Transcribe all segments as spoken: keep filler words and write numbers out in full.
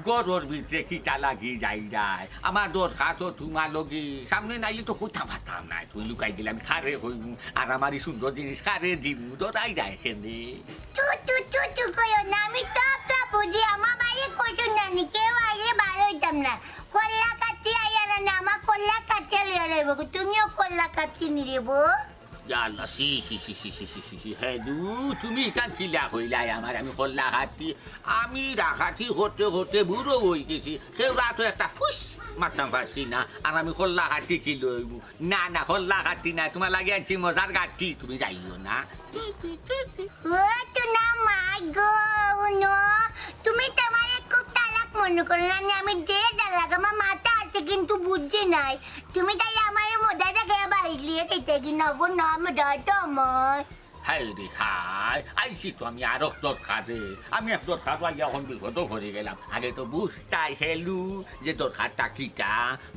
ঘরর ভিতরে কিতা লাগি যাইরায়? আমার দরকার তো তুমার লগে। সামনে নাইলে তো কইতাম পারতাম নায়। তুমি লুকাই দিলে আমি কারে কইমু? আর আমার ই সুন্দর জিনিস কারে দিমু? ডরাইরায় কেনে? তু, তু, তু, তু কইও না, আমি তো একটা বুঝি, আমার বাইরে কইছো না নি, কেউ আইলে ভালা অইতাম না। কল্লা কাটি আইয়া না, না, আমার কল্লা কাটিয়া লইয়া যাইবো, তুমিও কল্লা কাটি নিরেবো। ইয়া আল্লাহ, ছি, ছি, ছি। হে দু, তুমি ইখান কিলা কইলায় আমার, আমি কল্লা কাটি, আমি ডাকাতি করতে করতে বুড়া অই গেছি, কেউর তো একটা ফুস মারতাম পারছি না, আর আমি কল্লা কাটি কিলা অইবো? না, না, কল্লা কাটি না, তুমার লাগি আনছি মজার কাটি, তুমি যাইও না। ও তো না, মাই গো, নো, তুমি তো আমারে খুব চালাক মনে করো না, আমি যে চালাক, আমার মাথা আছে কিন্তু বুদ্ধি নাই। তুমি তাই আমারে মজা দেখাইয়া বাড়ি লিয়ে দিতে কি না গো, না, আমি ডর তো আমার। হায় রে হায়, আইছি তো আমি আরক দরকারে। আমি এক দরকার পাইয়া অখন বিপদো পড়ি গেলাম। আগে তো বুঝতায় হেলু যে দরকারটা কিতা,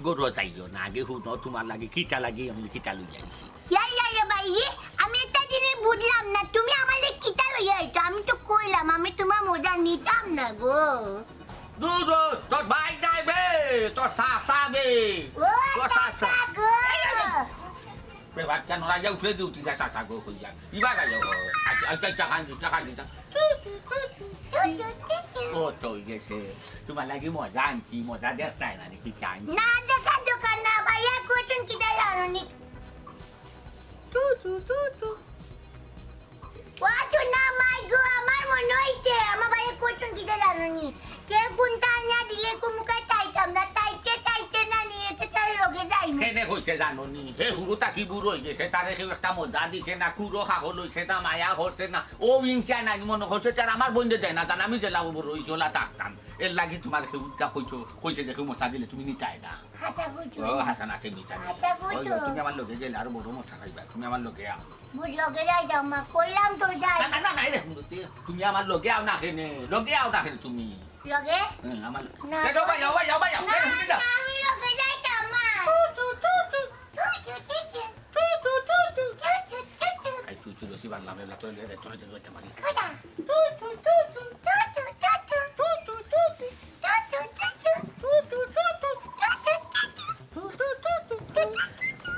ঘরো যাইও না। আগে হুনো, তুমার লাগি কিতা লাগি আমি কিতা লইয়া আইছি। ইয়া, ইয়া, ইয়া, ভাই, ই, আমি একটা জিনিস বুঝলাম না। তুমি আমারে কিতা লইয়া আইছো? আমি তো কইলাম, আমি তুমার মজা নিতাম না গো। দূর হ, তোর ভাই নাই বে, তোর চাচা বে। ও তোর চাচা। চাচা গো। এই, এই, এই। বে, ভাত কেন রাজা উঠে দিয়ে উঠি যা, চাচা গো, কই যা। ইবার আইও গো। আচ্ছা, আচ্ছা, আচ্ছা, কান্দি, আচ্ছা, কান্দি, আচ্ছা। ও তো অই গেছে। তুমার লাগি মজা আনছি, মজা দেখতায় না নি, কিতা আনছি। না, দেখা দরকার না, ভাইয়া, কইছুন কিতা জানো নি? তু, তু, তু, তু। ও সোনা মাই গো, আমার মনে অইছে, আমার ভাইয়ে কইছুন কিতা জানো নি? কে কুনটা আনিয়া দিলে কুমুকায় চাইতাম না, চাইতে চাইতে না নিয়ে তো তার লগে যাইমু। কেনে কইছে জানো নি? হে হুরু থাকি বুড়া অই গেছে, তারে কেউ একটা মজা দিছে না, কুরো খাবো লইছে না, মায়া করছে না, ও ইনসা নাই মনে করছে, তার আমার বন্ধে দেয় না, জান আমি জেলা বুড়া অইছি, ওলা থাকতাম। এর লাগি তুমার কেউ ইটা কইছো, কইছে যে কেউ মশা দিলে তুমি নিতায় না। হাছা কইছো। ও হাছা না, তুমি মিছা। হাছা কইছো। ওই, ওই, তুমি আমার লগে গেলে আরো বড় মশা খাইবা, তুমি আমার লগে আও। বুঝ লগে যাই যাও মা, কইলাম তো যাই। না, না, না, না, এই দেখুন তো, তে-, তুমি আমার লগে আও না কেনে, লগে আও না কেনে তুমি। লগে? হ্যাঁ, আমার লগে। না, এ, যাও, ভাই, যাও, ভাই, যাও, ভাই, যাও, না, এই দেখুন, যাও। না, আমি লগে যাইতাম মা। তু, তু, তু, তু। তু, তু, তু, তু। তু, তু, তু, তু। তু, তু, তু, তু। এই তু, তু, রশি বানলাম, এবার চলে যাবে, চলে যাবে, এটা মারি। কোথা? তু, তু, তু, তু। তু, তু, তু, তু। তু, তু, তু, তু। তু, তু, তু, তু। তু, তু, তু, তু। তু, তু, তু, তু। তু, তু, তু, তু।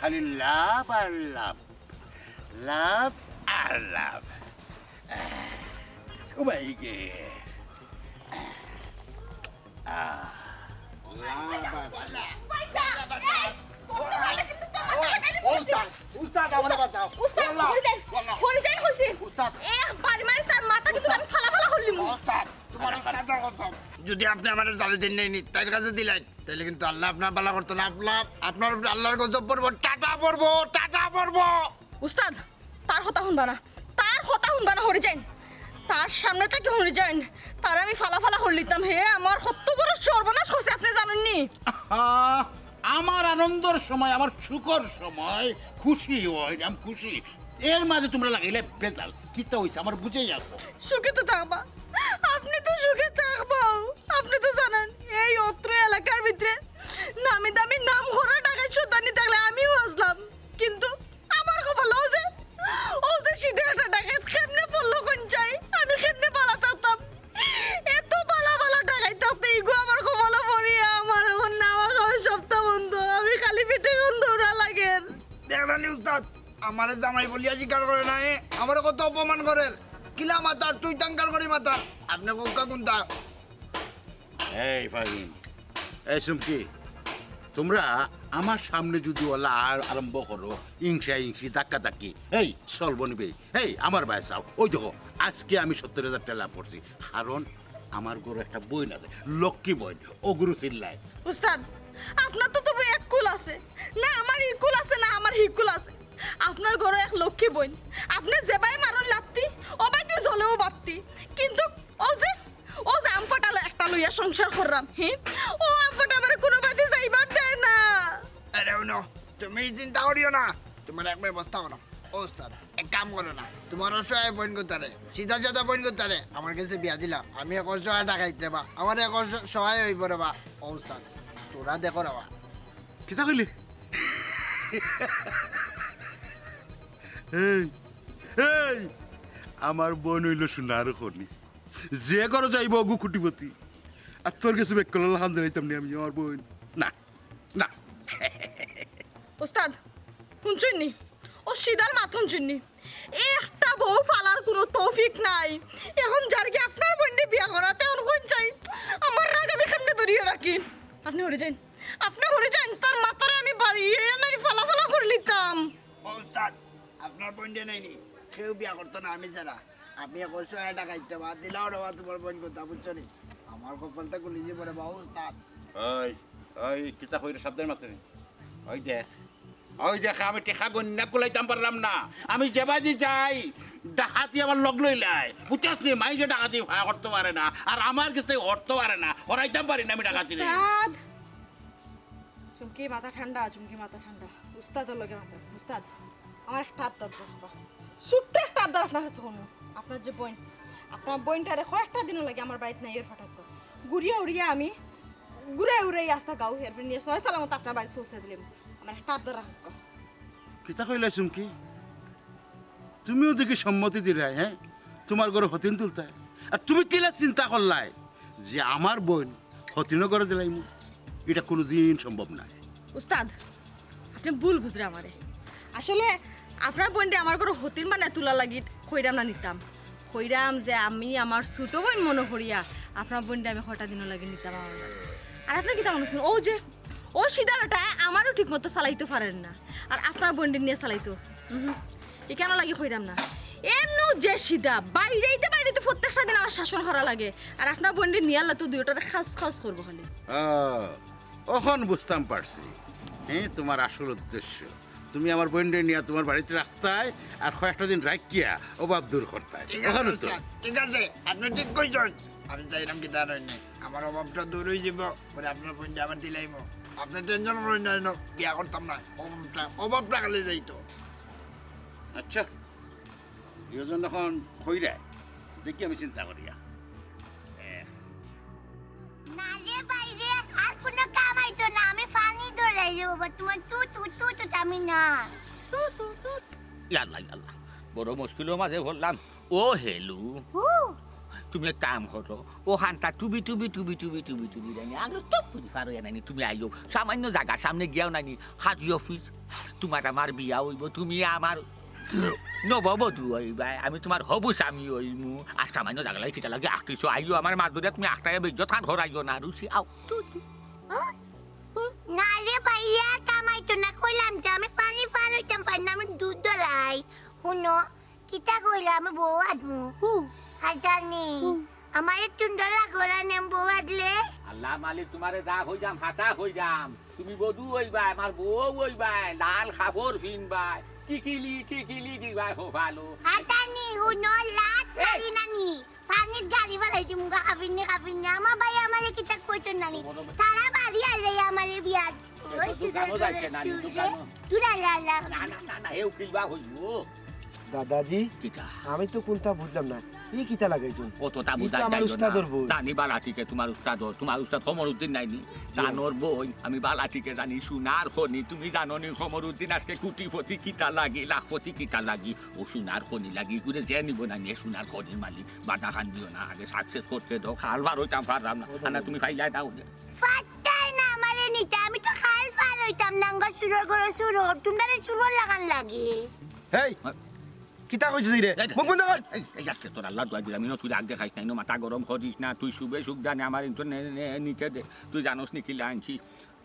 খালি লাভ আর লাভ, লাভ আর লাভ। ও ভাই গে। আহ। উস্তাদ, উস্তাদ, আমারে বাঁচাও। উস্তাদ, আল্লাহ। হরি যাইন, আল্লাহ। হরি যাইন কইছি। উস্তাদ। এক বাড়ি মারি তার মাথা কিন্তু আমি ফালা ফালা করলিমু। উস্তাদ, তোমার উস্তাদর কসম। যদি আপনে আমারে জালি দেন নাই নি, তাইর কাছে দিলাইন, তাইলে কিন্তু আল্লায় আপনার ভালা করতো না। আপনার, আপনার উপরে আল্লার গজব পড়বো, টাটা পড়বো, টাটা পড়বো। উস্তাদ, তার কথা হুনবা না, তার কথা হুনবা না, হরি যাইন। তার সামনে থাকি হরি যাইন, তারে আমি ফালা ফালা করলিতাম। হে আমার কত বড় সর্বনাশ করছে, আপনে জানইন নি? আহা, আমার আনন্দর সময়, আমার সুখর সময়, খুশি অইরাম, খুশি। এর মাঝে তুমরা লাগাইলে ভেজাল। কিতা অইছে আমার বুঝাইয়া কও। সুখে তো থাকবা, আপনে তো সুখে থাকবাউ। আপনে তো জানইন, এই অত্র এলাকার ভিতরে নামি দামি নাম করা ডাকাইত সর্দারনি থাকলে আমিও আছলাম। কিন্তু আমার কপালো অউ যে, অউ যে সিধা একটা ডাকাইত কেমনে পড়লো কুনটায়, আমি কেমনে ভালা থাকতাম? এত ভালা ভালা ডাকাইত থাকতে ইগু আমার কপালো পড়িয়া আমার অখন নাওয়া খাওয়া সপ্তাহ বন্ধ, আমি খালি পেটে অখন দৌড়া লাগের। দেখরা নি উস্তাদ, আমারে জামাই বলিয়া স্বীকার করে না, এ আমারে কত অপমান করের। কিলা মাতার, তুই তাঙ্কার করি মাতার, আপনে কউক্কা কুনতা? এই ফাহিম, এই চুমকি, তুমরা আমার সামনে যুদি অলা আর আরম্ভ করো, ইংসা ইংসি, ধাক্কা ধাক্কি, এই চলবো নি বে, এই আমার বায় চাও, ওই দেখো, আজকে আমি সত্তর হাজার টেকা লাভ করছি, কারণ আমার ঘরো একটা বইন আছে, লক্ষ্মী বইন, অগুরে চিল্লায়। উস্তাদ, আপনার তো তবু এক কুল আছে, না আমার ই কুল আছে, না আমার হি কুল আছে। আপনার ঘরো এক লক্ষ্মী বইন, আপনে যেবায় মারইন লাত্তি, অবায়দি জ্বলেও বাত্তি, কিন্তু অউ যে অউ যে আমফাটা ল-, একটা লইয়া সংসার কররাম, হি? অউ আমফাটা আমারে কুনুবায়দি যাইবার দেয় না। আরে হুনো, তুমি চিন্তা করিও না, তুমার এক ব্যবস্থা কররাম। ও উস্তাদ, এক কাম করো না, তুমার অসহায় বইন গুতারে, সিধা সাদা বইন গুতারে আমার গেছে বিয়া দিলাও। আমি এক অসহায় ডাকাইত রে বা, আমার এক অসহায় অইবো রে বা। ও উস্তাদ, তোরা দেখো রে বা। কিতা কইলি? এই, এই, আমার বইন অইলো সোনার খনি। যে ঘরো যাইবো অগু কোটিপতি। আর তোর গেছে বেক্কল লাখান দিলাইতাম নি আমি আমার বইন। না, না। উস্তাদ, হুনছইন নি? অউ সিধার মাত হুনছইন নি? একটা বউ ফালার কুনু তৌফিক নাই। অখন যারগি আপনার বইনরে বিয়া করাইতে অখন কইন চাই। আমার রাগ আমি কেমনে ধরিয়া রাখি? আপনে হরি যাইন, আপনে হরি যাইন, তার মাথারে আমি বাড়িয়ে নাই ফালা ফালা করিলিতাম। ও উস্তাদ, আপনার বইনরে নাইনি কেউ বিয়া করতো না আমি ছাড়া। আপনি এক অসহায় ডাকাইত রে বা, দিলাও রে বা তুমার বইন গুতা, বুঝছো নি? আমার কপালটা খুলি যাইবো রে বা, ও উস্তাদ। ওই, ওই, কিতা কইরে শব্দের মাত্র নেই। ওই দেখ, ওই দেখ, আমি টেকা গন্যা কুলাইতাম পারলাম না। আমি যেবাদি যাই, ডাকাতি আমার লগ লইলায়। বুঝছস নি? মাইনষে ডাকাতি ভয় করতো পারে না, আর আমার গেছে হরতো পারে না, হরাইতাম পারি না আমি ডাকাতিরে। উস্তাদ, চুমকি মাথা ঠান্ডা, চুমকি মাথা ঠান্ডা। উস্তাদর লগে মাথা, উস্তাদ, আমার একটা আবদার দরকার। ছোট্ট একটা আবদার আপনার কাছে করমু। আপনার যে বইন, আপনার বইনটারে কয়েকটা দিনর লাগি আমার বাড়িত নাইওর ফাটাউক্কা। ঘুরিয়া উড়িয়া আমি ঘুরাই উড়াই আস্তা গাঁও, এরপর নিয়া সহি সালামত আপনার বাড়িত পৌঁছাই দিলাম। আমার একটা আবদার রাখউক্কা। কিতা কইলা চুমকি? তুমিও দেখি সম্মতি দিলায়, হ্যাঁ, তুমার ঘরো হতিন তুলতায়। আর তুমি কিলা চিন্তা করলায় যে আমার বইন হতিনর ঘরো দিলাইমু? ইটা কুনুদিন সম্ভব নায়। উস্তাদ, আপনে ভুল বুঝরা আমারে। আসলে আপনার বইনরে আমার ঘরো হতিন বানাই তুলার লাগি কইরাম না নিতাম। কইরাম যে আমি আমার ছোট বইন মনো করিয়া আপনার বইনরে আমি কয়টা দিনর লাগি নিতাম আমার ঘরো। আর আপনে কিতা মনো করছইন? অউ যে অউ সিধা বেটায় আমারেও ঠিক মতো চালাইতো পারের না, আর আপনার বইনরে নিয়া চালাইতো। উহু। ইখানর লাগি কইরাম না। এমনেও যে সিধা, বাইরাইতে বাইরাইতে প্রত্যেকটা দিন আমার শাসন করা লাগে। আর আপনার বইনরে নিয়া আইলে তো দুইওটারে খাউস খাউস করবো খালি। আহ, অখন বুঝতাম পারছি, হ্যাঁ, তুমার আসল উদ্দেশ্য। তুমি আমার বইনরে নিয়া তুমার বাড়িত রাখতায়, আর কয়েকটা দিন রাখিয়া অভাব দূর করতায়। ঠিক আছে, অখন তো উস্তাদ, ঠিক আছে, আপনে ঠিক কইছইন। আমি চাইরাম কিতা জানইন নি? আমার অভাবটা দূর অইযিবো, পরে আপনার বইনরে আবার দিলাইমু। আপনে tension করইন না, বিয়া করতাম না, অভাবটা, অভাবটা খালি যাইতো। আচ্ছা, দুইজন অখন কইরায়, দেখি আমি চিন্তা করিয়া। এহ। না রে বাইরে, আর কুনু কাম আইতো না, আমি পানি ধরাই রে বাবা, তুমার তু তু তু তু আমি না। তু তু তু। ইয়াল্লা, ইয়াল্লা, বড় মুশকিলর মাঝে পড়লাম। ও হেলু, ও। তুমি এক কাম করো, অখানতা টুবি টুবি টুবি টুবি টুবি টুবি জানি, আঙুল টুপ করি পারো জানি, তুমি আইও, সামান্য জাগার সামনে গিয়াও নানি, কাজী অফিস, তুমার আমার বিয়া অইবো, তুমি আমার নববধূ অইবায়, আমি তুমার হবু স্বামী অইমু, আর সামান্য জাগা লাগি কিতা লাগি আখটিছো, আইও আমার মাত ধরিয়া, তুমি আখটাইয়া বেইজ্জত খান হরাইও না, রুচি আও, তু, তু। ও, না রে ভাইয়া, কাম আইতো না, কইলাম যে আমি পানি পার অইতাম পারি না, আমি দুধ ধরাই, হুনো, কিতা কইলা, আমি বউ আদমু। হুম। আর জানি, হুম। আমার একটু ডলা করা নেম বউ আদলে। আল্লাহ মালিক, তুমারে যা কইরাম, হাছা কইরাম। তুমি বধূ অইবায়, আমার বউ অইবায়, লাল কাপড় ফিনবায়, টিকিলি, টিকিলি দিবায় কপালো। আর জানি, হুনো, লাত এই। মারি নানি। পানিত গালি ফালাই দিমু গা, কাফির নি, কাফির নি। আমার ভাই আমারে কিতা কইতো নানি। তারা বাড়ি আইলে আমারে বিয়া দিবো। এ তো দোকানো যাইছে নানি, দোকানো। দূর আল্লাহ, আল্লাহ। না, না, না, না, এ উকিল বা হইবো। দাদাজি, কিতা? আমি তো কুনতা বুঝলাম না। ই কিতা লাগাইছইন? অততা ই তো বুঝার আমার যাইতো না। উস্তাদর বউ। জানি বালা ঠিকে তুমার উস্তাদর, তুমার উস্তাদ কমরুদ্দিন নায়নি? জি। তানর বইন, আমি বালা ঠিকে জানি, সোনার খনি, তুমি জানো নি কমরুদ্দিন আজকে কোটিপতি কিতা লাগি, লাখপতি কিতা লাগি, অউ সোনার খনি লাগি, ইগুরে যে নিবো নানি, এ সোনার খনির মালিক, বাধা খান দিও না, আগে success করতে দেও, খাল পার অইতাম পারলাম না, ও দাদা। আনা তুমি পাইলায় দাও। পারতায় না আমারে নিতা, আমি তো খাল পার অইতাম না, আঙ্গা চুরর ঘরো চুরর, তুমরারে চুরর লাখান লাগে। হেই, হ্যাঁ। কিতা কইছস রে? এই, মুখ বন্ধ কর। এই, এই, আজকে তোর আল্লাহর দোয়াই দিলাম, ইনো তুই রাগ দেখাইস না, ইনো মাথা গরম করিস না, তুই সুখে সুখ জানে আমার ইনতো নে, নে, নিতে দে। তুই জানোস নি কিলা আনছি?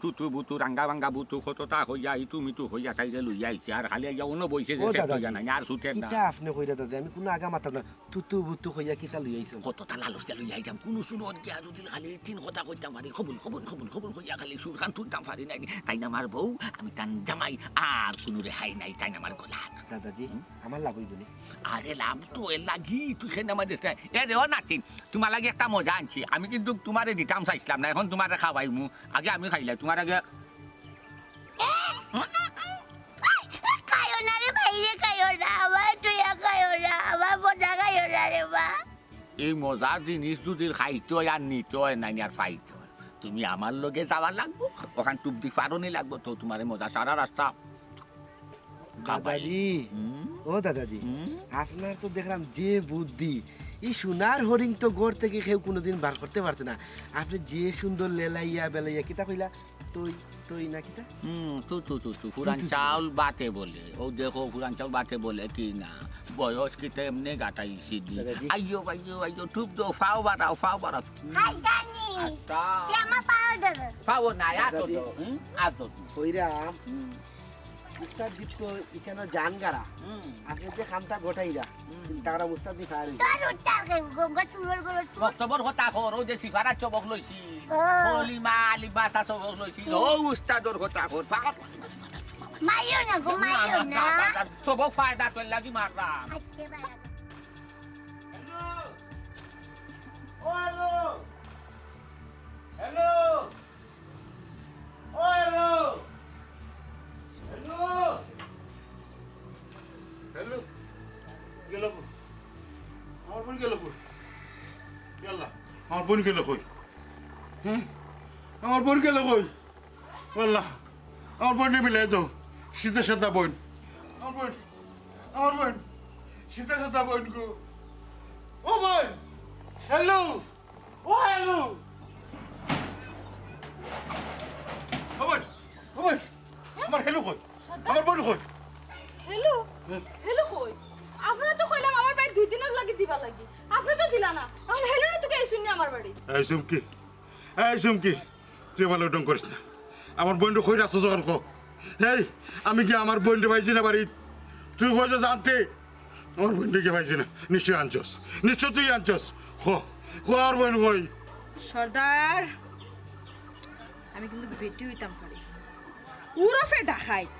তুতু বুতু, রাঙ্গা বাঙ্গা বুতু, কততা কইয়া, ইতু মিতু কইয়া, তাইরে লইয়া আইছে। আর খালি আইয়া অনো বইছে যে ও সে দাদাজি, কইয়া নাই, আর ছুটের না। কিতা আপনে কইরা দাদা, আমি কুনু আগা মাতাম না। তুতু বুতু কইয়া কিতা লইয়া আইছইন? কততা লালচ দিয়া লইয়া আইতাম, কুনু সুরত গিয়া যদি খালি তিন কথা কইতাম পারি, কবুল, কবুল, কবুল, কবুল কইয়া খালি সুরখান তুলতাম পারি নাই, তাইন আমার বউ, আমি তান জামাই, আর কুনু রেহাই নাই, তাইন আমার গলাত। দাদাজি, হুম? আমার লাভ অইবো নি? আরে লাভ তো এর লাগি, তুই কেনে আমার দেশে। এ রে ও নাতিন, তুমার লাগি একটা মজা আনছি। আমি কিন্তু তুমারে দিতাম চাইছলাম না, অখন তুমারে খাওয়াইমু। আগে আমি খাইলাই, তুমার আগে। খাইও না রে ভাই রে, খাইও না, আমার একটু এই মজার জিনিস যদি খাইতে হয় আর নিতে হয়, নাইলে আর পাইতে হয়, তুমি আমার লগে যাওয়া লাগবো, ওখান টুপ দি ফারনি লাগবো, তো তোমার এই মজা সারা রাস্তা খাবাই। দাদাজি, হুম? ও দাদাজি, হুম? আপনার তো দেখলাম যে বুদ্ধি, এই সোনার হরিণ তো ঘর থেকে কেউ কোনোদিন বার করতে পারছে না। আপনি যে সুন্দর লেলাইয়া বেলাইয়া কিতা কইলা, তুই, তুই না কিতা? হুম, তু, তু, তু, তু, ফুরান তু, তু, তু। চাউল বাটে বলে। ও দেখো, ফুরান চাউল বাটে বলে কি না? বয়স কিতা এমনে গাটাইছি দি। দাদাজি। আইয়ো, আইয়ো, আইয়ো, টুপ দাও, ফাও বাড়াও, ফাও বাড়াও। হাই জানি। আচ্ছা। কে আমার পাও দেবে? ফাও না, আচ্ছা, আতো দাদি। তো, হুম? আতো তো। কইরাম, হুম। উস্তাদ গিত্ত ইখানো জান গারা। হুম। আপনি যে কামটা ঘটাইরা, হুম। তারা উস্তাদ দি ফায়ার হইছে। তোর উত্তর কে গঙ্গা চুরর গরো চুর। বক্তব্যর কথা কর, ও যে সিফারা চবক লইছি। ও। কলিমা, আলিফ, বাতা চবক লইছি। হুম। ও উস্তাদর কথা কর, ফাও। মারিও না গো, মারিও না। চবক ফায়দা তোর লাগি মারলাম। আচ্ছা, বাবা। হ্যালো। ও হ্যালো। হ্যালো। ও হ্যালো। হ্যালো। হ্যালো। গেল কই? আমার বোন গেল কই? ইয়াল্লা, আমার বোন গেল কই? হ্যাঁ? আমার বোন গেল কই? আল্লাহ, আমার বোন মিলে যাও। সিধা সাদা বোন। আমার বোন, আমার বোন। সিধা সাদা বোন গো। ও বোন। হ্যালো। ও হ্যালো। ও বোন, ও বোন। আমার হ্যালো কই? আমার বোন কই? হ্যালো? হ্যাঁ? হ্যালো কই? আপনারে তো কইলাম আমার বাড়ি দুই দিনর লাগি দিবার লাগি। আপনি তো দিলা না। এখন হ্যালো না তোকে এই শুননি আমার বাড়ি। এই চুমকি, এই চুমকি, তুই আমার লগে ঢং করিস না। আমার বোনরে কই রাখছস যখন ক। এই, আমি কি আমার বোনরে পাইছি না বাড়িত? তুই কইছস আনতে? আমার বোনরে কি পাইছি না? নিশ্চয় আনছস, নিশ্চয় তুই আনছস। ক, ক আমার বোন কই? সর্দার, আমি কিন্তু বেটি হইতাম পারি, উরফে ডাকাইত।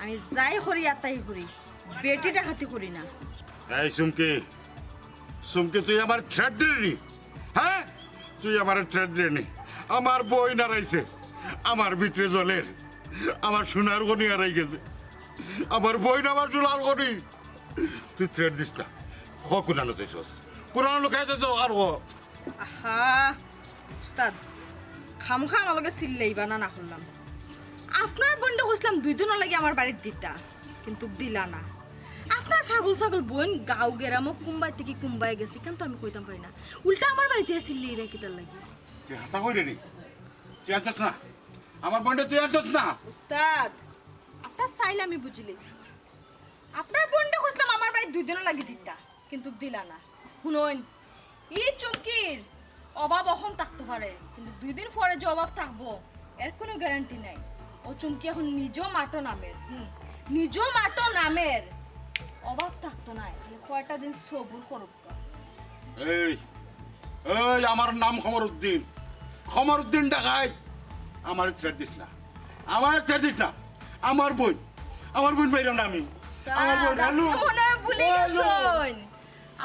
আমি যাই করি আর তাই করি, বেটি ডাকাতি করি না। এই চুমকি, চুমকি, তুই আমার থ্রেট দিলি নি? হ্যাঁ, তুই আমার থ্রেট দিলি নি? আমার বইন হারাইছে, আমার ভিতরে জ্বলের, আমার সোনার খনি হারাই গেছে, আমার বইন, আমার সোনার খনি। তুই থ্রেট দিস না। ক কুনানো চাইছস, কুনানো লুকাই চাইছস আর ক। আহা, উস্তাদ, খামখা আমার লগে চিল্লাইবা না, না করলাম। আপনার বোনরে কইছিলাম দুই দিনর লাগি আমার বাড়িত দিতা, কিন্তু দিলা না। আপনার পাগল ছাগল বইন গাঁও গেরামো কুম্বাই থেকে কুম্বাই গেছে, কেন তো আমি কইতাম পারি না। উল্টা আমার বাড়িত চিল্লাইরা কিতার লাগি? তুই হাছা কইরে নি? তুই আনছস না? আমার বোনরে তুই আনছস না? উস্তাদ, আপনার চাইল আমি বুঝিলিছি। আপনার বোনরে কইছিলাম আমার বাড়িত দুই দিনর লাগি দিতা, কিন্তু দিলা না। হুনইন, ই চুমকির অভাব অখন থাকতো পারে, কিন্তু দুই দিন পরে যে অভাব থাকবো, এর কোনো গ্যারান্টি নাই। ও চুমকি এখন নিজেও মাটো নামের, হুম, নিজেও মাটো নামের, অভাব থাকতো নাই। খালি কয়টা দিন সবুর করুক। এই, এই, আমার নাম কমরুদ্দিন। কমরুদ্দিন ডাকাইত। আমারে ছেড় দিস না। আমারে ছেড় দিস না। আমার বইন। আমার বইন পাইরাম না আমি। আমার বইন, দাদা, হ্যালো। আপনি মনে হয় ভুলে হ্যালো। গেছেন।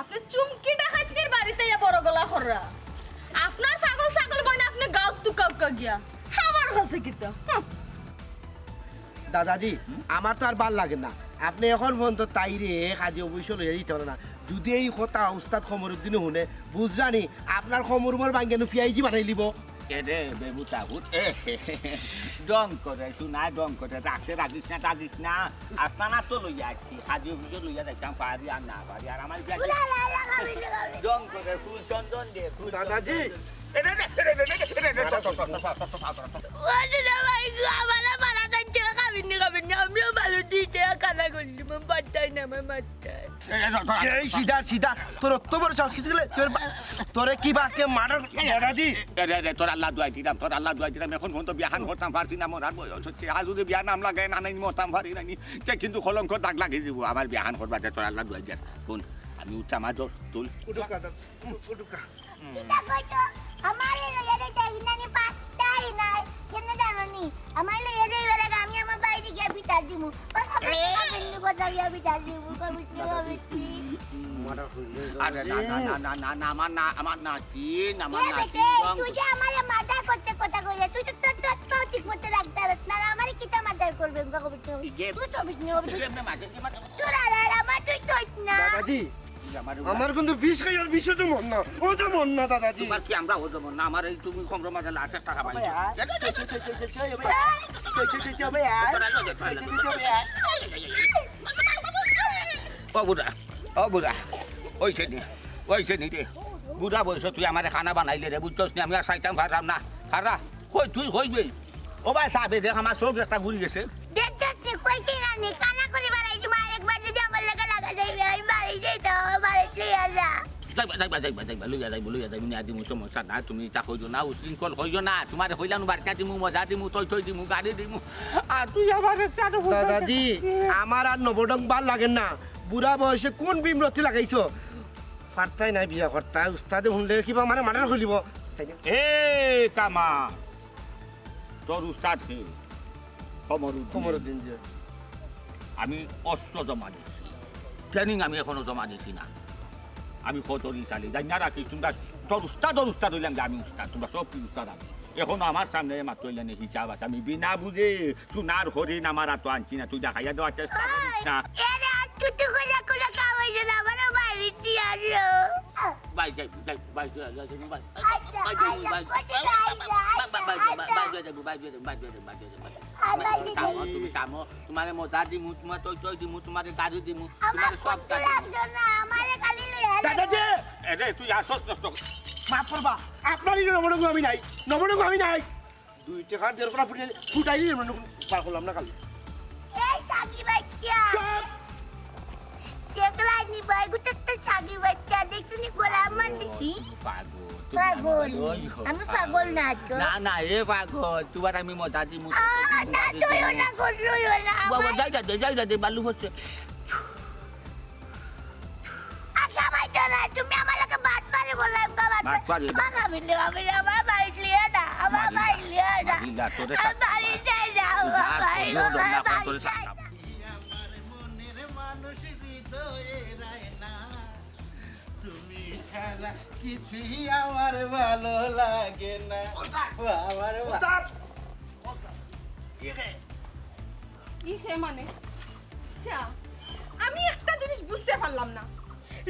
আপনি চুমকি ডাকাইতর বাড়িত ইয়া বড় গলা কররা। আপনার পাগল ছাগল বইন আপনি গাঁওত তুকা উকা গিয়া। আমার কাছে কিতা? হুঁ। দাদাজি, আমার তো আর ভাল লাগে না। আপনি এখন পর্যন্ত তাইরে কাজী অফিসো লইয়া যাইতা পারইন না। যদি এই কথা উস্তাদ কমরুদ্দিনে হুনে, বুঝরানি, আপনার কমর উমর ভাঙ্গিয়া নু পিয়াইজি বানাইলিবো। এ রে, বেবু তাগুত, এ, ঢং করে, শুনা, ঢং করে, রাখতে রাখিস না, রাখিস না। আস্তানা তো লইয়া আইছি, কাজী অফিসো লইয়া যাইতাম পারি আর না পারি, আর আমার বিয়া উলা, লা, লা, গাবি, লা, গাবি। ঢং করে, ফুল চন্দন দে, ফুল দাদাজি। চন্দন দে। এ রে, রে, রে, রে, রে, রে, রে, রে, রে, রে, রে, রে, রে, রে, রে, রে, রে, রে, রে। ওরে রে ভাই গো, আমার আর মারা যাচ্ছে, খাবেন নি, খাবেন নি, আমিও ভালো দিতে কানা করলি, মন বাচ্চাই না, আমার বাচ্চাই। এই সিধা, সিধা, তোর অত বড় সাহস কিতা গেলে? তোর বা-, তোরে কি বাসকে মার্ডার, দাদাজি? এ রে, রে, তোর আল্লাহ দোয়াই দিলাম, তোর আল্লাহ দোয়াই দিলাম, এখন পর্যন্ত বিয়াহান করতাম পারছি না, মরার বয়স হচ্ছে, আর যদি বিয়া নাম লাগে না, নাই মরতাম পারি না, নি, তে কিন্তু কলঙ্ক দাগ লাগিয়ে দিব, আমার বিয়াহান করবা দে, তোর আল্লাহ দোয়াই দিলাম। হুন, আমি উঠতাম, আর তোর, তুল। উঠুক, দাদা, উঠুক। কিতা কইতো? আমারে লইয়া যাইতা ইনানি পাত্তাই নাই। কেনে জানো নি? আমারে লইয়া যাইবার আগে আমি আমার বাইরে গিয়া বিচার দিমু। ওই খাবিন্নি, খাবিন্নি কথা গিয়া বিচার দিমু। খাবিন্নি, খাবিন্নি। আরে না, না, না, না, না, না, আমার না, আমার নাতিন, আমার এ নাতিন, বেটে, রং তুই যে আমারে মার্ডার করতে কথা কইলে, তুই তো তোর, তোর পাও ঠিক মতো রাখতে পারস না। আর আমারে কিতা মার্ডার করবে? খাবিন্নি, খাবিন্নি। তুই তো খাবিন্নি, খাবিন্নি। তুই এমনি মাঝে, তুই মাঝে। তোর আর, আর আমার তুই তো না। দাদাজি, আমার কিন্তু বিষ খাই আর বিষে তো মর না, ও যে মর না দাদাজি। তোমার কি আমরা ও যে মর না? আমার এই তুমি কমর মাঝে লাঠের টাকা পাইছো। ও বুড়া, ও বুড়া, ওই সে নি, ওই সে নি রে। বুড়া বয়স তুই আমারে খানা বানাইলে রে, বুঝছস নি? আমি আর চাইতাম পারলাম না। খারা, কই তুই কইবে? ও ভাই সাহেব, দেখ আমার চোখ একটা ঘুরি গেছে। দেখছস নি, কইছি না নি, কানা করি বালাই তোমার আরেকবার যদি আমার লগে লাগা যাইবে, আমি বাড়ি যাইতাম, আমার বাড়িত লইয়া যা। যাইবা, যাইবা, যাইবা, যাইবা, লইয়া যাইবো, লইয়া যাইবো, নিয়া দিমু, সমস্যা না, তুমি ইতা কইও না, উশৃঙ্খল কইও না, তোমারে কইলাম বাড়িটা দিমু, মজা দিমু, তৈ তৈ দিমু, গাড়ি দিমু, আর তুই আমার একটা দাদাজি, আমার আর নবডং বার লাগে না, বুড়া বয়সে কোন বিমরতি লাগাইছো? ফারতাই নাই বিয়া করতা, উস্তাদে হুনলে কিবা আমারে মার্ডার করিলিবো। তাই না? এ কামা, তোর উস্তাদ কে? কমরুদ্দিন। কমরুদ্দিন, জি। আমি অস্ত্র জমা দিছি, ট্রেনিং আমি এখনো জমা দিছি না। আমি কতরি চালি, জানি না রাখিস, তোমরা তোর উস্তাদ, ওর উস্তাদ হইলাম যে আমি উস্তাদ, তোমরা সব কি উস্তাদ আমি। এখনো আমার সামনে মাত্র হইলেন হিসাব আছে, আমি বিনা বুঝে সোনার হরিণ আমার আতো আনছি না, তুই দেখাইয়া দেওয়ার চেষ্টা করিস না। এরে, আর তুই তো করে করে খাওয়াইছে না, আমারও বাড়িতে আনলো। ভাই, যাই, যাই, ভাই, যাই, যাই, যাই, ভাই। আচ্ছা, ভাই, যাই, আচ্ছা, ভাই। কোথায় যাই, যাই, ভাই, ভাই, ভাই, আচ্ছা। ভাই, যাই, যাই, ভাই, যাই, যাই, ভাই, যাই, যাই, ভাই, যাই, ভাই। আচ্ছা, ভাই, যাই, যাই। কামো, তুমি কামো, তোমারে মজা দিমু, তোমার তৈ তৈ দিমু, তোমারে গাড়ি দিমু, আমার তোমারে সব কষ্ট লাগতো না, আমারে খালি লইয়া যাও। দাদা যে, এরে, তুই আসস নষ্ট কর। মাফ করবা, আপনার এই নবরঙ্গ আমি নাই, নবরঙ্গ আমি নাই। দুই টাকার দেড় করা ফুটে ফুটাই দিয়ে মানে বার করলাম না খালি। এই ছাগি বাচ্চা। চুপ। দেখলাই নি ভাই, গুটে একটা ছাগি বাচ্চা, দেখছো নি গোলাম দিদি? পাগল, তুমি পাগল। আমার ওই হো, আমি পাগল না তো। না, না, এ পাগল, তোমার আমি মজা দিমু, আহ, মজা না, দিমু। তুইও না, করলুইও না, বাবা, আমার যাই না দে, যাই না দে, বালু হচ্ছে। আচ্ছা, ভাই, তো না, তুমি আমার লগে বাটপারি করলাম গো, বাটপারি। বাটপারি। বাবা, আমি লিও, আমি লিও, আমার বাড়ি লিও না, আমার বাড়ি লিও না। মারিলা, তোরে আমার বাড়ি যাই না, আমার বাড়ি, আমার বাড়ি যাই না। আমার মনের মানুষ হৃদয়ে রায় না, তুমি ছাড়া কিছুই আমার ভালো লাগে না। ওস্তাদ! ও, আমার বা- ওস্তাদ! ওস্তাদ! ইয়ে কে? ইহে মানে? আচ্ছা, আমি একটা জিনিস বুঝতে পারলাম না।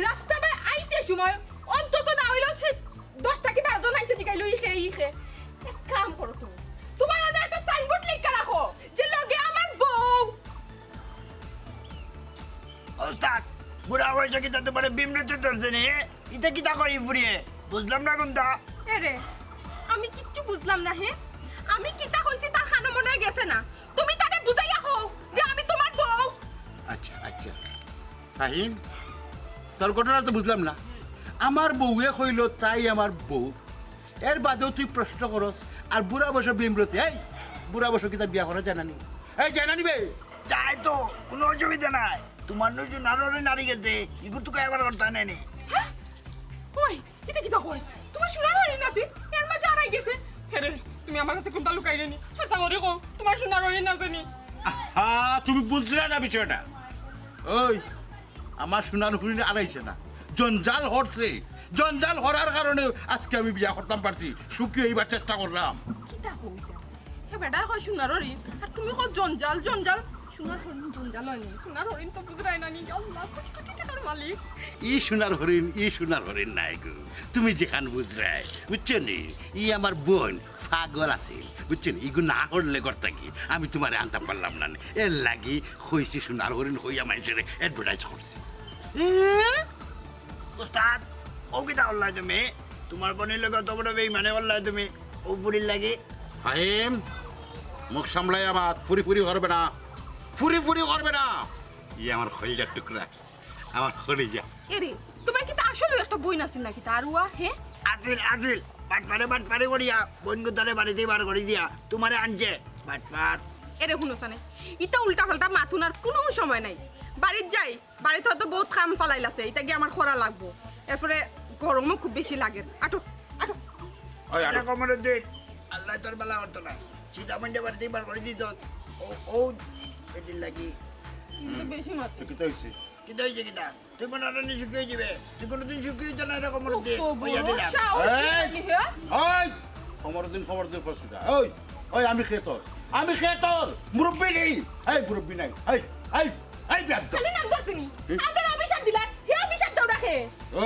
রাস্তা বায় আইতে সময় অন্তত না হইলেও সে দশটা কি বারো জন আইছে জিগাইলো, "ইহে, ইহে।" এক কাম করো তুমি, তোমার আগে একটা সাইনবোর্ড লেখা রাখো যে লগে আমার বউ। ওস্তাদ, বুড়া বয়সে কিতা তোমারে বিমরতি ধরছে নি? ইতা কিতা কয় ই ফুড়িয়ে? বুঝলাম না কুনতা। এরে, আমি কিচ্ছু বুঝলাম না, হে? আমি কিতা কইছি তার কানো মনে হয় গেছে না। তুমি তারে বুঝাইয়া কও যে আমি তোমার বউ। আচ্ছা, আচ্ছা। ফাহিম, তোর ঘটনা তো বুঝলাম না। আমার বউয়ে কইলো তাই আমার বউ। এর বাদেও তুই প্রশ্ন করস, আর বুড়া বয়সে বিমরতি, এই, বুড়া বয়সে কিতা বিয়া করা যায় না নি? এই, যায় না নি বে? যায় তো, কুনু অসুবিধা নাই। তোমার নু সোনার হরিণ আরি গেছে, ইগু তো কারবার করতা নায় নি। হ্যাঁ? ওই, ইতা কিতা কয়? তোমার সোনার হরিণ আছে, এর মাঝে আরাই গেছে। হেরে, তুমি আমার কাছে কুনতা লুকাইরে নি? হাছা করি কও, তোমার সোনার হরিণ আছে নি? আহা, তুমি বুঝলা না বিষয়টা। ওই, আমার সোনার হরিণ আরাইছে না, জঞ্জাল হরছে। জঞ্জাল হরার কারণে আজকে আমি বিয়া করতাম পারছি, সুখী হইবার চেষ্টা করলাম। কিতা কও ইতা? হে বেটা কয় সোনার হরিণ, আর তুমি কও জঞ্জাল, জঞ্জাল। সোনার হরিণ জঞ্জাল অয় নি? সোনার হরিণ তো বুঝরায় না নি? আল্লাহ, কোটি কোটি টাকার মালিক। ই সোনার হরিণ, ই সোনার হরিণ নায় গো। তুমি যেখান বুঝরায়, বুঝছো নি? ই আমার বইন পাগল আছিল, বুঝছো নি? ইগু না করলে করতা কি? আমি তোমারে আনতাম পারলাম না নি। এর লাগি কইছি সোনার হরিণ কইয়া মাইনষরে advertise করছি। এ? উস্তাদ, ও কিতা করলায় তুমি? তোমার বইনর লগে অত বড় বেইমানি করলায় তুমি? ও ফুড়ির লাগি? ফাহিম, মুখ সামলাইয়া মাত, ফুরি ফুরি করবে না। ফুরি ফুরি করবে না। ই আমার কলিজার টুকরা, আমার কলিজা। এরে, তোমার কিতা আসলে একটা বইন আছিল নাকি তার উয়া, হে? আছিল, আছিল। বাটপারে, বাটপারে করিয়া বইনগুতারে বাড়িতে বার করি দিয়া তোমারে আনছে। বাটপার। এরে হুনো সানে, ইতা উল্টা পাল্টা মাত হুনার কুনু সময় নাই। বাড়িত যাই, বাড়িত হয়তো বহুত কাম ফালাইল আছে, ইতা গিয়া আমার করা লাগবো। এরপরে গরমও খুব বেশি লাগে। আটো, আটো। ওই, আটো। এরে কমরুদ্দিন, আল্লায় তোর বালা করতো না। সিধা মইনষে বাড়িতে বার করি দিছস। ও, ও, এটির লাগি। কিন্তু বেশি মাত। তো কিতা হইছে? কিতা হইছে কিতা? তুই মনে হয় সুখী হয়ে যাবে। তুই কোনোদিন সুখী হইতে না, এরে কমরুদ্দিন। কত বড় কইয়া দিলাম। সাহস এই! নি, হে? ওই! কমরুদ্দিন, কমরুদ্দিন, পরিস্থিতি। ওই! ওই, আমি কে তোর? আমি কে তোর? মুরব্বি নেই? এই, মুরব্বি নাই। এই, এই, এই, বেয়াদব। খালি নাম ধরছে নি? হুম? আপনারা অভিশাপ দিলেন, হে অভিশাপ দেওয়া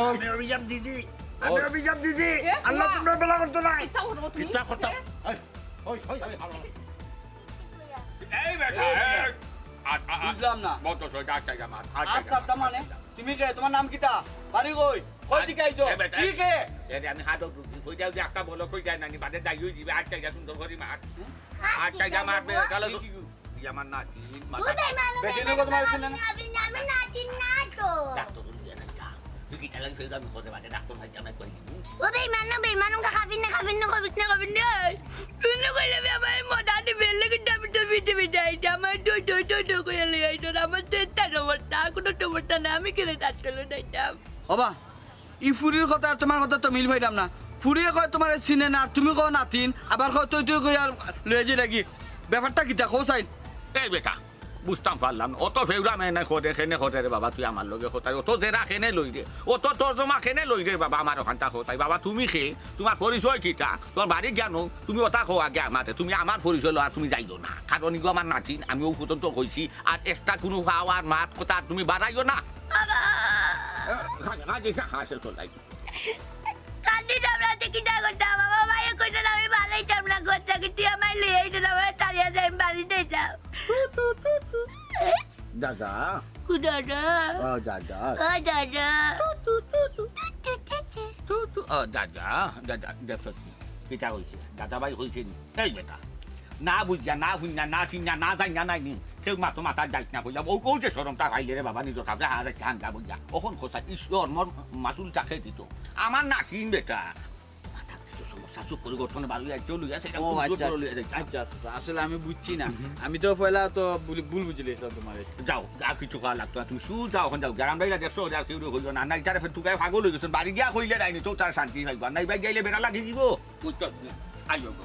আমি অভিশাপ দিছি, আমি অভিশাপ দিছি। আল্লাহ তোমরা বেলা করতো না। কিতা করবো তুমি? কিতা করতাম? এই, ওই, ওই, ওই, আল্লাহ। এই বেটা, এই। আর, আর, আর, বুঝলাম না। বন্ধ হয়ে যা, আটকাই যা, মার, আটকাই আর যা, ছাড়তাম মার, মানে? আটকাই যা। তুমি কে? তোমার নাম কিতা? বাড়ি কই? কই আর, দিকে আইছো? এ বেটা, কি কে? এ রে, আমি হাত ধরছি, কই যাও যে একটা বলো, কই যায় না, নি বাদে যাই, ওই দিবে, আটকাই যা, সুন্দর করি মার। আটকাই যা, মার, বে, চলো, কি, কি, কি? তুই আমার নাতিন, মাথা ও বেইমান, ও বেটিনে বেইমান, কত মারছে না? আমি, আমি, আমি নাতিন না তো। ডাক্তার বলে দিয়ে না, যা। তুই কি চালান ফেরত আমি করে বাদে ডাক্তার ভাই জানাই কই দিবি? ও বেইমান, ও বেইমান, ওকে খাবিন না, খাবিন না, খাবিন না, খাবিন না। তুই না কইলে আমি আমার মদা দিবে, লেগে যাবে তো বিটে বিটে, এই যে আমার তো, তো, তো, তো করে লই আইতো, আমার তো একটা সমস্যা, কোনো সমস্যা না, আমি কেন ডাক্তার লই যাইতাম? বাবা, ই ফুরির কথা আর তোমার কথা তো মিল পাইলাম না। ফুরিয়ে কয় তোমারে চিনে না, আর তুমি কও নাতিন, আবার কও তুই তুই কই আর লইয়া যে লাগি। ব্যাপারটা কিতা কও চাই? এই বেটা, বুঝতাম পারলাম না। অত ফেউরা মেয়ে না খোদে, খেনে খোদে রে বাবা, তুই আমার লগে খোদা, অত জেরা খেনে লই রে, অত তর্জমা খেনে লই রে বাবা, আমার ওখানটা খোদাই। বাবা, তুমি খে, তোমার পরিচয় কিতা, তোমার বাড়ি জ্ঞান, তুমি ওটা খো আগে আমারে, তুমি আমার পরিচয় লওয়া, তুমি যাইও না। কারণ ইগো আমার নাতিন, আমি ও পর্যন্ত কইছি, আর এক্সট্রা কোনো খাওয়ার মাত কথা আর তুমি বাড়াইও না। বাবা! এ, কাঁদে, কাঁদে, কাঁদে, চল, যাই। কান্দি আমরা দেখি না কথা, বাবা, মায়ে কইছে না, আমি বাড়াইতাম না কথা, কিন্তু আমায় লই আইতো না, আমায় তাড়িয়ে দেয়, আমি বাড়ি যাইতাম। দাদা। কু দাদা? ও দাদা। ও দাদা। তু, তু, ও দাদা, দাদা, দেখছ নি? কিতা কইছে? দাদা ভাই কইছে নি? এই বেটা, না বুঝিয়া, না হুনিয়া, না চিনিয়া, না জানিয়া নাই নি। কেউ মাতো মাথা যাইত না কইয়া, ও, ও যে শরমটা পাইলে রে বাবা, নিজর কাছে হারাইছে হান্দা বইয়া। অখন খোসা, ঈশ্বর মোর মাসুল তাকে দিত। আমার নাতিন বেটা। মাথা কিছু সমস্যা, চুপ করে গঠনে বার হইয়া চলে গেছে, এটা ও, কোন আচ্ছা, চুপ করে আচ্ছা। লইয়া যাইতা? আচ্ছা, আচ্ছা, আচ্ছা। আসলে আমি বুঝছি না। হুম। আমি তো পয়লা তো ভুল, ভুল বুঝি লিছিলাম তোমারে। যাও, আর কিছু কওয়া লাগতো না। তুমি শুধু যাও, অখন যাও। গ্রাম বাইরে দেখছো, আর কেউ কইও না। না, এটা ফের তুকায় পাগল হয়ে গেছেন। বাড়ি গিয়া কইলে নাইনি, তো তার শান্তি পাইবা। নাই ভাই গেলে বেড়া লাগি দিব। বুঝছো? আইও গো।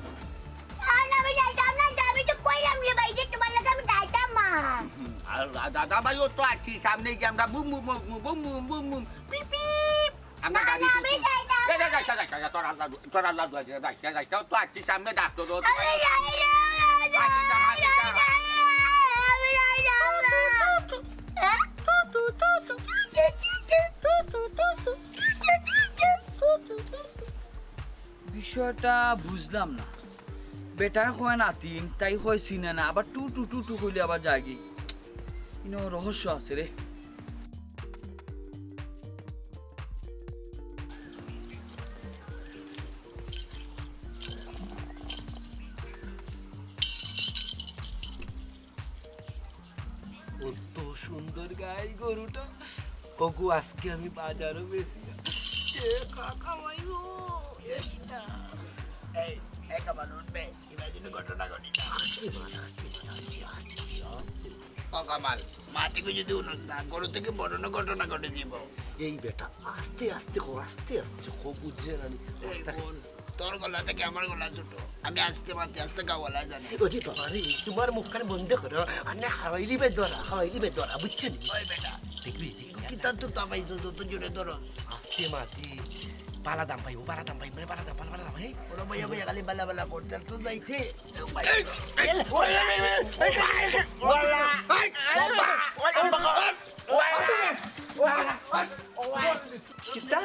না, না, আমি যাইতাম না, আমি তো কইলাম রে ভাই যে তোমার লগে আমি যাইতাম না। হুম, আর দাদা ভাইও তো আছি, সামনে গিয়ে আমরা বুম, বুম, বুম, পিপ, পিপ। আমরা না, গাড়ি না, আমি যাইতাম না। যা, যা, যা, যা, যা, তোর আল্লাহ দু-, তোর আল্লাহ দোয়া দিয়ে, যা, যা, যা, যা, তো আছি সামনে ডাক্তার, ও আমি যাই না, আমি যাই না, আমি যাই না। বিষয়টা বুঝলাম না। বেটায় কয় নাতিন, তাই কয় চিনে না, আবার টু টু টু টু কইলে আবার যায়গি। ইনো রহস্য আছে রে। কত সুন্দর গাই গরুটা। ওগো, আজকে আমি বাজারও বেশি। এ কাকা মাইগো, এ সীতা। এই, এই কামাল উঠবে। এবার কিন্তু ঘটনা ঘটি না। আস্তে মার, আস্তে মার, আস্তে, আস্তে, আস্তে। ও কামাল, মাটিকে যদি উনুন না, গরু থেকে বড় না ঘটনা ঘটে দিব। এই বেটা, আস্তে আস্তে কো, আস্তে আস্তে কো, বুঝছে না নি? এই আস্তে। বল, তোর গলা থেকে আমার গলা ছোট। আমি আস্তে মারতে আস্তে গাওয়ালা জানি। ওরে বাবা রে, তোমার মুখখান বন্ধ করো। আর না খাওয়াইলি বে ধরা, খাওয়াইলি বে ধরা, বুঝছো নি? ওই বেটা, দেখবি, দেখবি। কিতা তো তাবাইছো, যত জোরে ধরো। আস্তে মাতি। বালা দাম পাইবো, বালা দাম পাইবো, বালা দাম, বালা, বালা দাম, হে? ওরা বইয়া বইয়া খালি বালা বালা করতে, আর তো যাইতে। এই, এই, এই, এই, এই, এই, এই, ওয়াল্লা। এই, বাবা, ওই, বাবা, ওই, ওই, ওই, ওই, ওই। কিতা?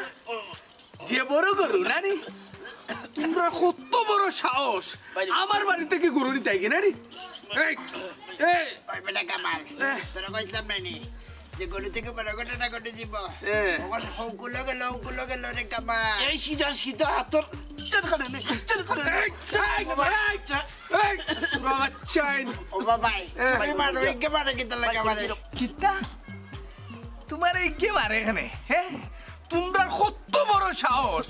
যে বড় গরু, না নি? তোমরা কত বড় সাহস? আমার বাড়ি থেকে গরু নিতে আইগে, না নি? এই, এই। ওই বেটা কামাল, এ। তোরা কইছিলাম না নি? যে গরু থেকে বড় ঘটনা ঘটে দিব। এ। ওখানে হৌকুলো গেল, হৌকুলো গেল রে কামাল। এই সিধা, সিধা হাতর, চল করে নে, চল করে নে। এই, এই, এই, এই, তোরা বাচ্চাইন। ও বাবাই, এ। তুমি মারো, ইগে মারে কিতা লাগে মারে? কিতা? তোমার এই কে মারে এখানে, হ্যাঁ? তোমরা কত বড় সাহস?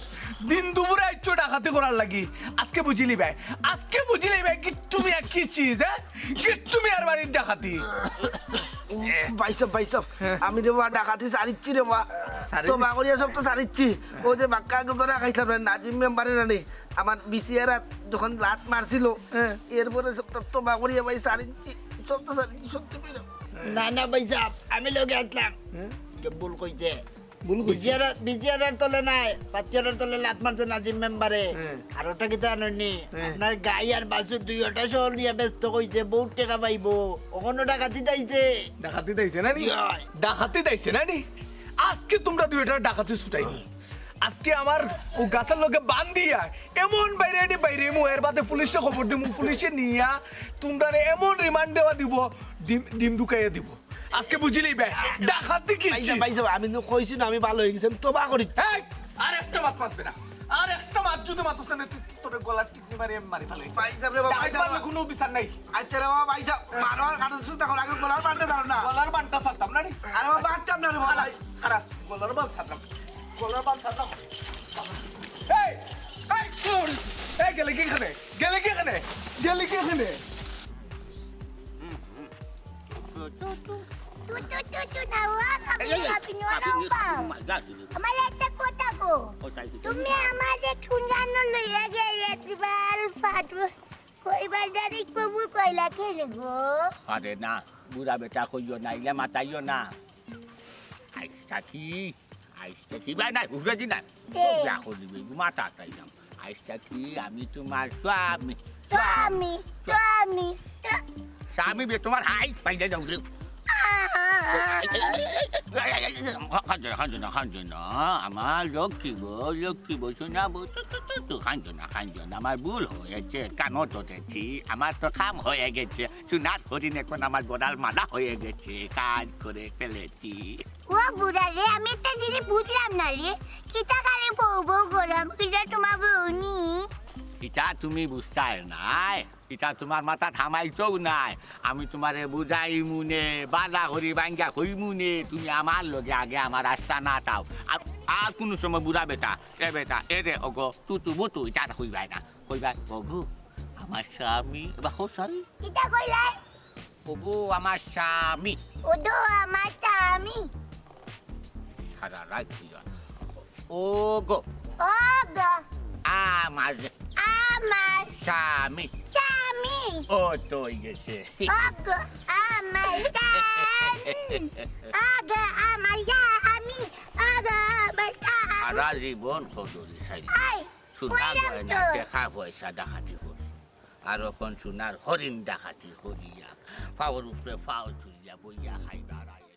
দিন দুপুরে আইছো ডাকাতি করার লাগি। আজকে বুঝিলি ভাই, আজকে বুঝিলি ভাই, কিচ্ছু মিয়া কি চিজ, হ্যাঁ? কিচ্ছু মিয়ার বাড়ির ডাকাতি। ও, ভাইসাব, ভাইসাব, হ্যাঁ। আমি রে বা ডাকাতি সারিচ্ছি রে বা। সারি তোবা দিচ্ছি। করিয়া সব তো সারিচ্ছি। ও যে বাক্কা আগে ধরে খাইছিলাম রে, নাজিম মেম্বারে রানি, আমার বিসিআর যখন লাত মারছিল, হ্যাঁ। এরপরে সব তো তোবা করিয়া ভাই সারিচ্ছি, সব তো সারিচ্ছি, সত্যি কইলাম। না, না, ভাইসাব, আমি লগে আসলাম। হ্যাঁ? যে ভুল কইছে। ভুল কইছে। বিজিআর, বিজিআর তলে নাই, পাঁচজনের তলে লাত মারছে নাজিম মেম্বারে। হ্যাঁ। আর ওটা কিতা আননি? হ্যাঁ। আপনার গাই আর বাছুর দুই ওটা সহ নিয়ে ব্যস্ত কইছে, বহুত টাকা পাইবো। ওখানে ডাকাতি দাইছে। ডাকাতি দাইছে না নি? ইয়। ডাকাতি দাইছে না নি? আজকে তুমরা দুইটার ডাকাতি ছুটাইমু। আজকে আমার অউ গাছর লগে বান্ধিয়া এমন বাইরে এনে বাইরে মু, এর বাদে পুলিশে খবর দিমু, পুলিশে নিয়া তুমরারে এমন রিমান্ড দেওয়া দিব, ডিম ডিম ঢুকাইয়া দিব। আজকে বুঝিলি বে, ডাকাতি কি? ভাই সাহেব, ভাই সাহেব, আমি তো কইছি না, আমি ভালা অই গেছি, আমি তওবা করি। এই, আর একটা মাত মাতবে না, আর একটা মাত যদি মাতস না, তুই তোর গলার টিকনি মারি আমি মারি ফালাই। ভাই সাহেব রে বাবা, ভাই সাহেব। মারলে কোনো বিচার নাই। আচ্ছা রে বাবা, ভাই সাহেব, মারো আর কাটো, শুধু দেখো, আগে গলার বানটা ধরো না। গলার বানটা ছাড়তাম না রে। আরে বাবা, বাঁচতাম না রে বাবা। খারাপ, খারাপ, গলার বান ছাড়তাম, গলার বান ছাড়তাম। এই, এই, শুন, এই, গেলে কি এখানে? গেলে কি এখানে? গেলে কি এখানে? তু, তু, তু, তু, না, ও, কাপি, এই, এই, কাপি, নোয়া, কাপি, না, ও, বা। মাই গড। আমার একটা কথা কও। ও, তাই তো। তুমি আমারে কুনজানো লইয়া গেলে, ত্রিবাল ফাটু। কইবার জানি কবুল কইলা কে রে গো? আরে না, বুড়া বেটা কইও না, ইলা মাতাইও না। আইস থাকি, আইস থাকি, ভাই নাই, উফরে দি নাই। কে? তো বিয়া করি দিবে, মাথা তাইলাম। আইস থাকি, আমি তোমার স্বামী। স্বামী, স্বামী, স্বা- স্বামী বে তোমার হাই, পাইলে যাও রে। আহ! কান্দো না, কান্দো না, কান্দো না। আমার লক্ষ্মী বউ, লক্ষ্মী বউ, সোনা বউ, তু, তু, তু, তু, কান্দো না, কান্দো না। আমার ভুল হয়েছে, কানো ধরেছি। আমার তো কাম হয়ে গেছে। সোনার হরিণ এখন আমার গলার মালা হয়ে গেছে। কাজ করে ফেলেছি। ও বুড়া রে, আমি একটা জিনিস বুঝলাম না রে। কিতা খালি বউ বউ গরম, কিতা তোমার বউ নি? ইটা তুমি বুঝতায় নায়। ইটা তোমার মাথাত হামাইতোউ নায়। আমি তোমারে বুঝাইমুনে, বালা করি ভাঙ্গা কইমুনে, তুমি আমার লগে আগে আমার আস্তানাত আও। আর, আর কুনু সময় বুড়া বেটা, এ বেটা, এ রে, ওগো, তুতু বুতু, ইটা আর কইবায় না। কইবায়, ওগো, আমার স্বামী, বা কও, sorry। কিতা কইলায়? ওগো, আমার স্বামী। ওগো, আমার স্বামী। সারা রাইত কইবা। ওগো। ওগো। আমার। আমার। স্বামী। স্বামী। ও তো অই গেছে। ওগো, আমার স্বামী। ওগো, আমার স্বামী। ওগো, আমার স্বামী। সারা জীবন খদরি চাইলে। এই, সোনা কইলাম গয়না, তো। টেকা পয়সা ডাকাতি করছো। আর অখন সোনার হরিণ ডাকাতি করিয়া, পাওর উপরে পাও তুলিয়া বইয়া খাইবার আগে।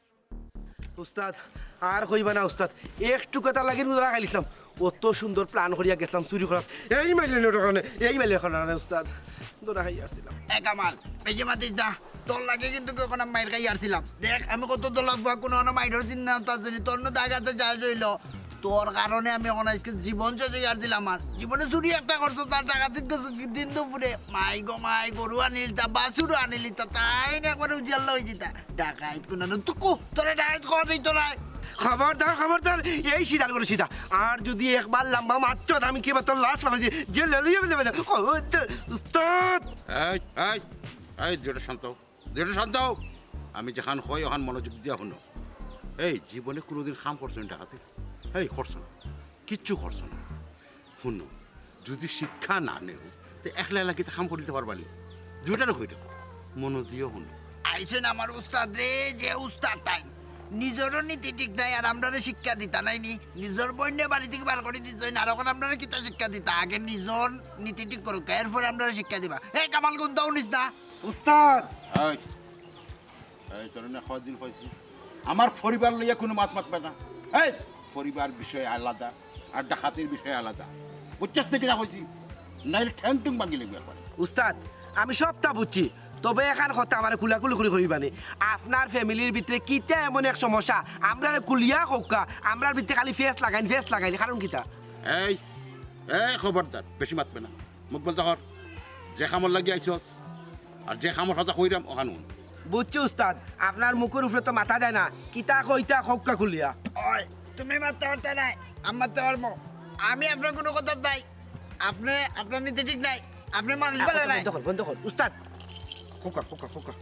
উস্তাদ, আর কইবা না উস্তাদ, একটু কথা লাগি ধরা খাইলিছলাম। অত সুন্দর plan করিয়া গেছলাম চুরি করাত, এই মাইলে নেটর কারণে, এই মাইলে নেটর কারণে উস্তাদ, ধরা খাইয়া আছিলাম। এ কামাল, বেশি মাতিস না, তোর লাগি কিন্তু অখন আমি মাইর খাইয়া আছিলাম। দেখ, আমি কত দলা ফুয়া, কুনু অনো মাইরর চিন্তা না, তার জন্য তোর নু দাগ আছে, যা হইল। তোর কারণে আমি অখন আজকে জীবন শেষ অইয়া আছিলাম। আমার জীবনে চুরি একটা করছো, তার ডাকাতিত গেছো কি দিন দুপুরে, মাই গো মাই, গরু আনিলিতা, বাছুরও আনিলিতা, তাইন একবারে উজিয়াল্লা অইযিতা। ডাকাইত কুনানো তুকু, তোরে ডাকাইত কওয়া যাইতো নায়। খবরদার, খবরদার, এই সিধার করে সিধা। আর যদি একবার লাম্বা মাতছস, আমি কিবা তোর লাশ ফালাই দি, জেলে লইয়া যাইবে না। খবরদার, উস্তাদ। এই, এই, এই, দুইটা শান্ত, দুইটা শান্ত। আমি যেখান কই, ওখান মনোযোগ দিয়া হুনো। এই, জীবনে কুনুদিন কাম করছো নি ডাকাতি? এই, করছো না, কিচ্ছু করছো না। হুনো, যদি শিক্ষা না নেও, তে একলা একলা কিতা কাম করিতে পারবা নি? দুইটারে কইরাম, মনো দিয়া হুনো। আইছইন আমার উস্তাদ রে, যে উস্তাদ তাইন। নিজরও নীতি ঠিক নাই, আর আমরারে শিক্ষা দিতা নায় নি। নিজর বইনরে বাড়ি থাকি বার করি দিছইন, আর অখন আমরারে কিতা শিক্ষা দিতা? আগে নিজর নীতি ঠিক করউক্কা, এরপরে আমরারে শিক্ষা দিবা। এ কামাল, কুন্তা হুনিস না? উস্তাদ! এই, এই, তোরে না কয়দিন কইছি, আমার পরিবার লইয়া কুনু মাত মাতবে না। এই, পরিবার বিষয় আলাদা, আর ডাকাতির বিষয় আলাদা। বুঝছস নি কিতা কইছি? নাইলে ঠ্যাং টুং ভাঙিলিমু একবারে। উস্তাদ, আমি সবটা বুঝছি, তবে এখান কথা আমারে খুলাখুলি করি কইবা নি। আপনার family-র ভিতরে কিতা এমন এক সমস্যা, আমরারে খুলিয়া কউক্কা, আমরার ভিতরে খালি ফেস লাগাইন, ফেস লাগাইন, কারণ কিতা? এই, এই, খবরদার, বেশি মাতবে না। মুখ বন্ধ কর। যে কামর লাগি আইছস, আর যে কামর কথা কইরাম, অখান হুন। বুঝছি উস্তাদ, আপনার মুখর উপরে তো মাতা যায় না, কিতা কইতা কউক্কা খুলিয়া। ওই, তুমি মাততে পারতা নায়, আমি মাততে পারমু। আমি আপনার কুনু কথাত নাই, আপনে, আপনার নীতি ঠিক নাই, আপনে মানুষ ভালা নায়। বন্ধ কর, বন্ধ কর, উস্তাদ। কউক্কা, কউক্কা, কউক্কা।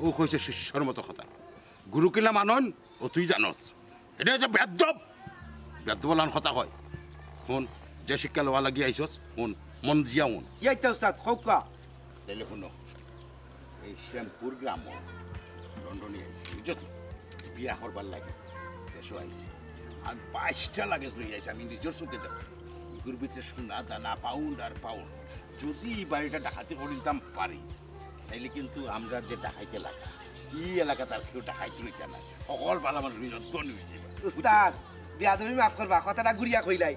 অউ কইছে শিষ্যর মতো কথা। গুরু কিলা মানইন, অউ তুই জানস। ইটা অইছে বেয়াদ্দব। বেয়াদ্দব অলান কথা কয়। হুন, যে শিক্ষা লওয়া লাগি আইছস, হুন, মন দিয়া হুন। জি আইচ্ছা উস্তাদ, কউক্কা। তাইলে হুনো, এই শ্যামপুর গ্রামো লন্ডনি আইছি, বুঝছো তো? বিয়া করবার লাগি দেশো আইছি। আর বাইশটা luggage লইয়া আইছি, আমি নিজর চউখে দেখছি। ইগুর ভিতরে সোনা দানা, pound আর pound। যদি ই বাড়িটা ডাকাতি করিতাম পারি, তাইলে কিন্তু আমরার যে ডাকাইতে লাগা, ই এলাকাত আর কেউ ডাকাইত রইতা না। সকল ভালা মানুষ নিজের ধনী হয়ে যাবে। উস্তাদ, বেয়াদবি মাফ করবা, কথাটা ঘুরিয়া কইলাই।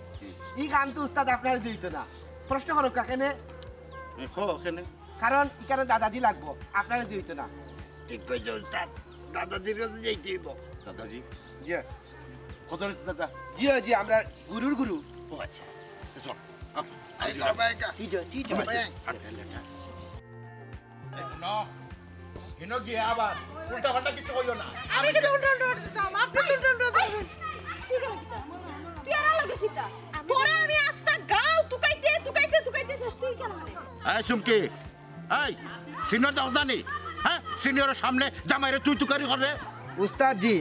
ই কাম তো উস্তাদ আপনারে দিত না। প্রশ্ন করো কাকেনে? এ, কো কেনে? কারণ ইখানে দাদাজি লাগবো, আপনারে দিত না। ঠিক কইছো উস্তাদ, দাদাজির কাছে যাইতে হইব। দাদাজি? জি। কত হয়েছে দাদা? জি, জি, আমরা গুরুর গুরু। ও আচ্ছা, তো চল, আও। এই চলো, ভাই, কা-, ঠিক আছে, ঠিক আছে। ভাই। Late, late, late. এই, হুনো, হিনো গিয়া আবার উল্টা পাল্টা কিছু কইও না। আমি কিন্তু উল্টা উল্টা উল্টা উল্টা, আপনি উল্টা উল্টা উল্টা উল্টা। তুই কেন কিতা? তুই আর লগে কিতা? তোরে আমি আস্তা গাঁও তুকাইতে, তুকাইতে, তুকাইতে শেষ, তুই কেন? এই সুমকি, এই সিনিয়র দাও জানি, হ্যাঁ? সিনিয়রের সামনে জামাইরে তুই তুকারি করে। উস্তাদ জি,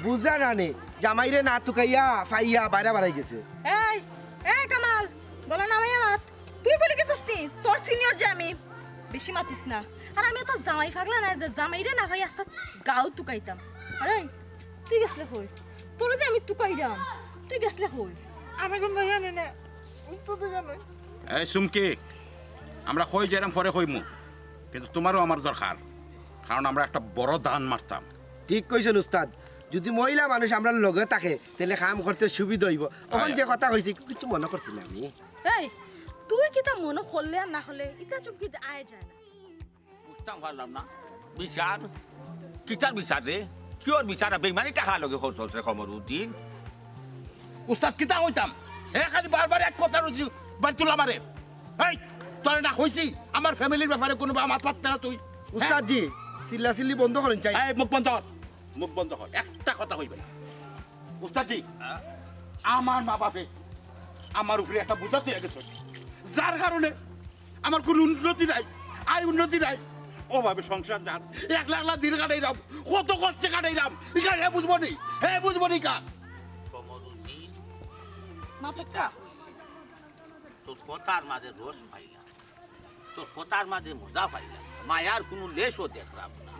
বুঝা না নি, জামাইরে না তুকাইয়া, ফাইয়া, বাইরে বাড়াই গেছে। এই, এই কামাল, গলা নামাইয়া মাত। তুই বলি গেছস নি, তোর সিনিয়র যে আমি, বেশি মাতিস না। আর আমি তো জামাই পাগলা না যে জামাইরে না পাই আস্তা গাঁও তুকাইতাম। আরে, তুই গেছলে কই? তোরে যে আমি তুকাইরাম, তুই গেছলে কই? আমি কিন্তু জানি না, উনি তো জানে। এই সুমকি, আমরা কই যাইরাম পরে কইমু, কিন্তু তোমারও আমার দরকার, কারণ আমরা একটা বড় দান মারতাম। ঠিক কইছেন উস্তাদ, যদি মহিলা মানুষ আমরার লগে থাকে, তাহলে কাম করতে সুবিধা হইব। এখন আয়। যে কথা কইছি, কিছু মনে করছি না আমি। এই, তুই কিতা মনে করলে আর না করলে, ইতা চুপ কিতা আয় যায় না। বুঝতাম পারলাম না, বিচার? কিতার বিচার রে? কিওর বিচার? আর বেইমানি টাকা লগে খরচ হচ্ছে কমরুদ্দিন। উস্তাদ কিতা কইতাম? হে খালি বারবার এক কথা রুজি বান তুলা মারে। এই, তোরে না কইছি আমার ফ্যামিলির ব্যাপারে কোনো বা মাত পারতে না তুই? উস্তাদ জি, চিল্লা চিল্লি বন্ধ করেন চাই। এই, মুখ বন্ধ কর, মুখ বন্ধ কর, একটা কথা কইবে না। উস্তাদ জি, আমার মা বাপে আমার উপরে একটা বোঝা দিয়ে গেছে, যার কারণে আমার কোনো উন্নতি নাই, আয় উন্নতি নাই। অভাবে সংসার যার, একলা একলা দিন কাটাইলাম, কত কষ্টে কাটাইলাম, ইখান হে বুঝবো নি, হে বুঝবো নি কা? কমরুদ্দিন, মাপটা। তোর কথার মাঝে রস পাইলাম, তোর কথার মাঝে মজা পাইলাম, মায়ার কোনো লেশও দেখলাম না।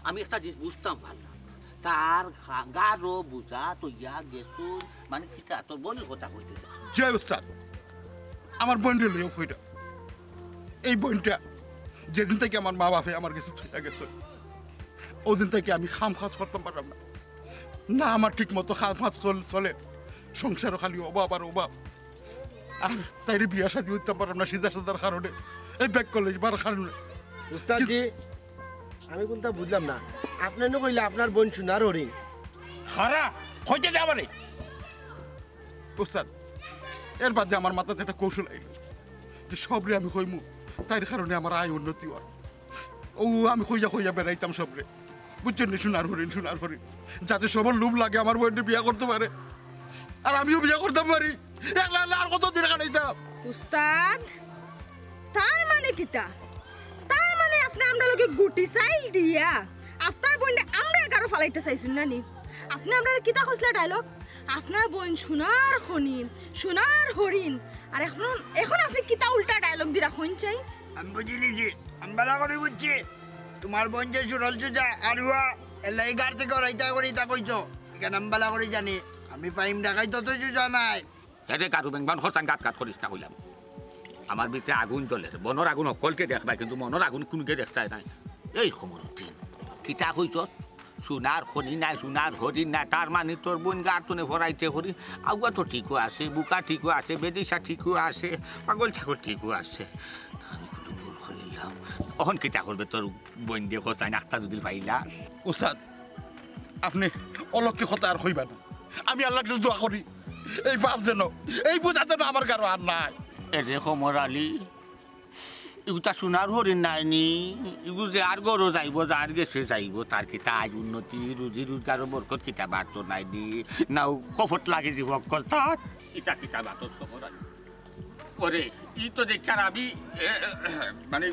আমি একটা জিনিস বুঝতাম পারলাম না, তার খা-, গারো বুঝা তইয়া গেছুন, মানে কিতা তোর বইনর কথা কইতে চায়? জি উস্তাদ, আমার বইনরে লইয়া কইরা। এই বইনটা যেদিন থাকি আমার মা বাপে আমার গেছে থইয়া গেছে, ওদিন থাকি আমি কাম কাজ করতাম পারলাম না। না আমার ঠিক মতো কাম কাজ চল-, চলে, সংসারও খালি অভাব আর অভাব। আর তাইরে বিয়া শাদি করতাম পারলাম না সিজা সাজার কারণে, এই ব্যাক কলেজ বার কারণে। উস্তাদ জি, আমি কোনটা বুঝলাম না, আপনি না কইলে আপনার বইন সোনার হরিণ। হারা, কইতে দে আমারে। উস্তাদ, এর বাদে আমার মাথাত একটা কৌশল আইল যে সবরে আমি কইমু, তাইর কারণে আমার আয় উন্নতি অর। ও আমি কইয়া কইয়া বেড়াইতাম সবরে, বুঝছইন নি? সোনার হরিণ, সোনার হরিণ, যাতে সবর লোভ লাগে আমার বইনরে বিয়া করতে পারে, আর আমিও বিয়া করতাম পারি। একলা একলা আর কত দিন কাটাইতাম? উস্তাদ, তার মানে কিতা? তার মানে আপনে আমরার লগে গুটি চাইল দিয়া আপনার বইনরে আমরার গারো ফালাইতা চাইছইন না নি? আপনে আমরারে কিতা কইছলা ডায়লগ? আপনার বইন সোনার খনি, সোনার হরিণ। আর এখন, এখন আপনে কিতা উল্টা ডায়লগ দিরা কইন চাই? আমি বুঝিলিছি, আমি ভালা করি বুঝছি। তোমার বইন যে সুরল সুজা, আরুয়া, এলাই গার থাকি ওরাইতা করি তা কইছো। ইখান আমি ভালা করি জানি। আমি ফাহিম ডাকাইত অত সুজা নায়। এরে গারু বেংবান হরসান গাত গাত করিস না কইলাম। আমার ভিতরে আগুন জ্বলের, বনর আগুন হক্কলকে দেখবায়, কিন্তু মনর আগুন কুনুকে দেখতায় নায়। এই কমরুদ্দিন, কিতা কইছস? সোনার খনি নায়, সোনার হরিণ নায়, তার মানে তোর বইন গার তনে ফরাইতে করি। আগুয়া তো ঠিকও আছে, বুকা ঠিকও আছে, বেদিশা ঠিকও আছে, পাগল ছাগল ঠিকও আছে। আমি কুনু ভুল করিলাম? অখন কিতা করবে তোর বইন দেখো, চাই নাক্তা যদি পাইলা? উস্তাদ, আপনে অলক্ষী কথা আর কইবা না। আমি আল্লার কাছে দোয়া করি, এই পাপ যেন, এই বুঝা যেন আমার গারো আর নায়। এরে কমর আলী, ইগুতা সোনার হরিণ নায় নি, ইগু যার ঘরো যাইবো, যার গেছে যাইবো, তার কিতা আয় উন্নতি, রুজি রোজগারো বরকত কিতা বাড়তো নায় নি, নাও কফত লাগি যিবো অকল তার। ইতা কিতা মাতস কমর আলী? ওরে, ই তো দেখার আমি, এ, এ, মানে,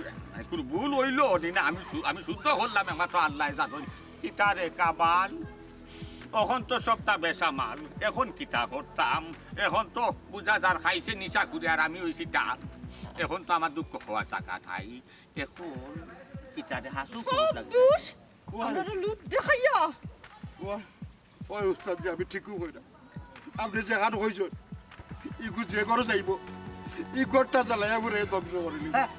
কুনু ভুল অইলো নি না, আমি শু-, আমি শুদ্ধ করলাম একমাত্র আল্লায় জানইন। কিতা রে কামাল, অখন তো সবতা বেসামাল, এখন কিতা করতাম? এখন তো বুঝা যার খাইছে নিশা করি আর আমি অইছি ডাল। এখন তো আমার দুঃখ কওয়ার জাগা নাই। এখন কিতা রে হাসু সব দোষ ওয়াই। আমরারে লুট দেখাইয়া। ওয়াই, ওই উস্তাদ জি, আমি ঠিকউ কইরাম। আপনে যেখান কইছইন, ইগু যে ঘরো যাইবো, ই ঘরটা জ্বালাইয়া পুড়াইয়া ধ্বংস করিলিবো। হ্যাঁ,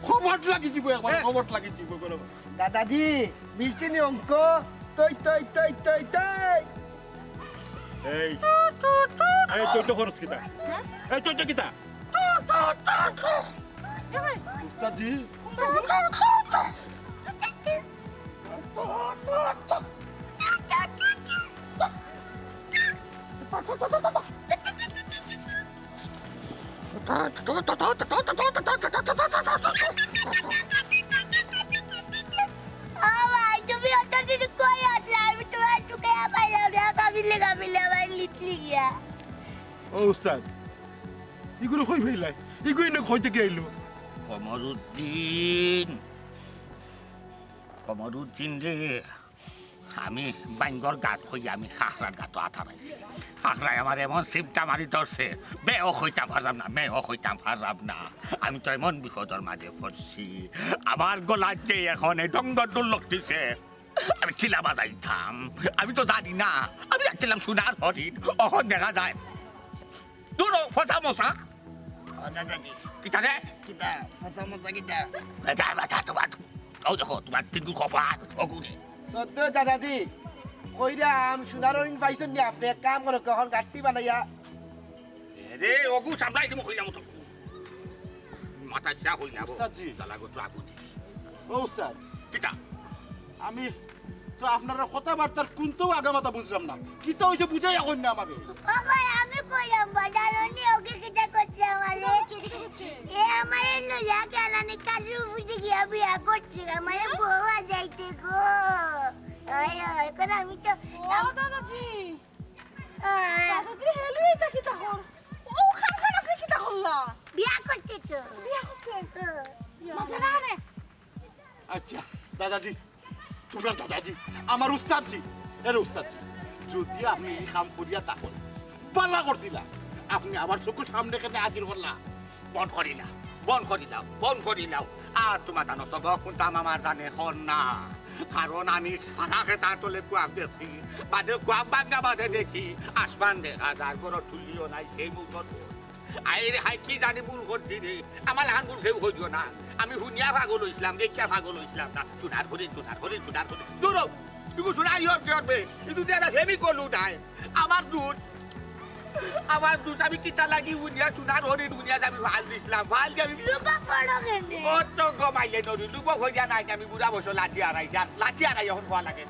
খবর লাগি দিব একবার, খবর লাগি দিব কোনো। দাদাজি, মিলছে নি অঙ্ক? তই, তই, তই, তই, তই। এই, এই, তই তো খরচ কিতা? এই, তই তো কিতা? উস্তাদজি। ও ভাই, তুমি অতদিন কই আছলা? আমি তুমারে টুকাইয়া পাইলাম না, কামিলে কামিলে আমার লিটলি গিয়া। ও উস্তাদ, ইগুরে কই পাইলায়? ইগু ইনো কই থাকি আইলো? কমরুদ্দিন, কমরুদ্দিন রে, আমি বাইঙ্গর গাত কই আমি খাখরার গাতো আতার আইছি। খাখরায় আমার এমন চিমটা মারি ধরছে, মেও কইতাম পারলাম না, মেও কইতাম পারলাম না। আমি তো এমন বিপদর মাঝে পড়ছি, আমার গলাত যে এখন এই ডঙ্গর ডুল লাগতেছে, আমি কিলা বাজাইতাম, আমি তো জানি না। আমি যাচ্ছিলাম সোনার হরিণ, অখন দেখা যায় দূর ফসা মশা। ও দাদাজি। কিতা রে? কিতা? ফসা মশা কিতা? বেটা, বেটা, তোমার, ও দেখো, তোমার তিনগুর কপাল, অগুরে। সত্য দাদাজি, কইরাম, সোনার হরিণ পাইছইন নি আপনে? এক কাম করো, অখন গাট্টি বানাইয়া। এরে, অগু সামলাই তুমি কইলাম তো। মাথা চা কইলাম। উস্তাদজি। তালা গো তো আগু দিছে। ও উস্তাদ। কিতা? আমি তো আপনার কথাবার্তার কুন্তাও আগামাথা বুঝলাম না। কিতা অইছে বুঝাইয়া কইন না আমারে। ও ভাই, আমি কইরাম, বাজারনি ওকে কিতা করছে আমারে? কিতা করছে, কিতা করছে? এ আমারে লইয়া গেলানি কাজু বুঝে গিয়া বিয়া করছে, আমারে বউ আর যাইতে গো। ওই, ওই, এখন আমি তো ও দাদাজি। আহ, দাদাজি, হেলু এটা কিতা কর? ও খান খান আপনি কিতা করলা? বিয়া করছে তো। বিয়া করছে? ও। মজা না রে। আচ্ছা, দাদাজি, তোমরা দাদাজি, আমার উস্তাদজি, এরে উস্তাদজি, যদি আপনি এই কাম করিয়া থাকইন, বালা করছিলা, আপনি আমার চকুর সামনে কেনে হাজির করলা? বন্ধ করিলাও, বন্ধ করিলাও, বন্ধ করিলাও। আর তোমার তানো সবক হুনতাম আমার জানে কর না। কারণ আমি ফারা খেতার তলে কুয়াব দেখছি, বাদে কুয়াব ভাঙ্গা বাদে দেখি, আসমান দেখা যার ঘরো তুলিও নাই, সেই মুখ আইরে হায়, কি জানি ভুল করছি রে। আমার লাখান ভুল কেউ করিও না। আমি হুনিয়া পাগল অইছিলাম, দেখিয়া পাগল অইছিলাম না। সোনার হরিণ, সোনার হরিণ, সোনার হরিণ। দূর হ, তুই সোনার হরিণ কে করবে? এই দুনিয়াটা ফেমি করলু নাই। আমার দুষ, আমার দুষ। আমি কিতা লাগি হুনিয়া সোনার হরিণ হুনিয়া আমি ফাল দিছিলাম। ফাল দিয়া আমি লুবা পড়ো কেনে? ও তো গমাইলে নদী, লুবা হইয়া নাই, আমি বুড়া বসো লাঠি হারাইছি। আর লাঠি হারাই এখন খোয়া লাগে।